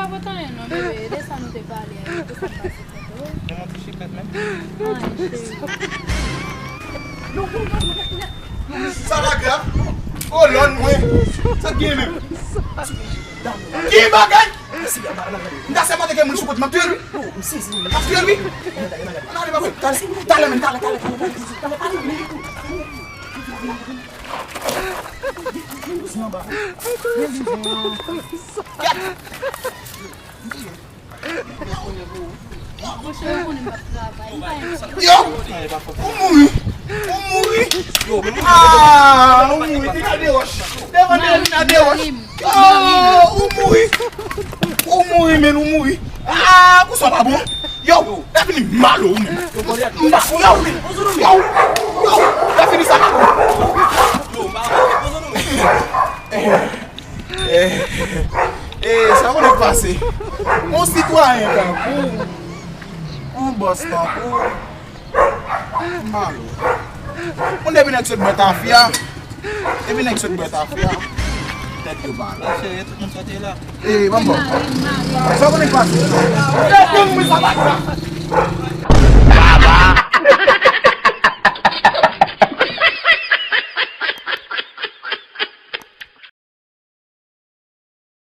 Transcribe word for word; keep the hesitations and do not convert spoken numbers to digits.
Pa pote anyen non, bebe. De sa nou te pale a, de sa m pase tande, wi. Men montre chiklet menm. Anyen, cheri. Sa pa grav. O Lòd mwen. Sa k gen menm? Ki bagay? M ta sèmante ke moun sou kote m ap touye l wi. M ap touye l wi. Ann ale papa. Talè, talè menm, talè, talè, talè, talè, talè, talè. Monchè, ou konnen m ap travay. M pa yon ti. Yo! Ou mouri! Ou mouri! Aaaa! Ou mouri! Te ka de wòch! Devan de li na de wòch! Yo! Ou mouri! Ou mouri, men ou mouri! Aaaa! Kou sa pa bon! Yo! Dèfini mal ou menm! M pa pou yo! Yo! Yo! Dèfini sa pa bon! Eh, eh, sa konnen k pase. Yon sitwayen tankou ou, yon bòs tankou ou, malo. Moun depi nèg sot bwè tafya, depi nèg sot bwè tafya, tèt yo ba la. Cheri, tout moun sòti la. Eh, ban m bò. Sa konnen k pase. Tèt yo mwen sa pa grav.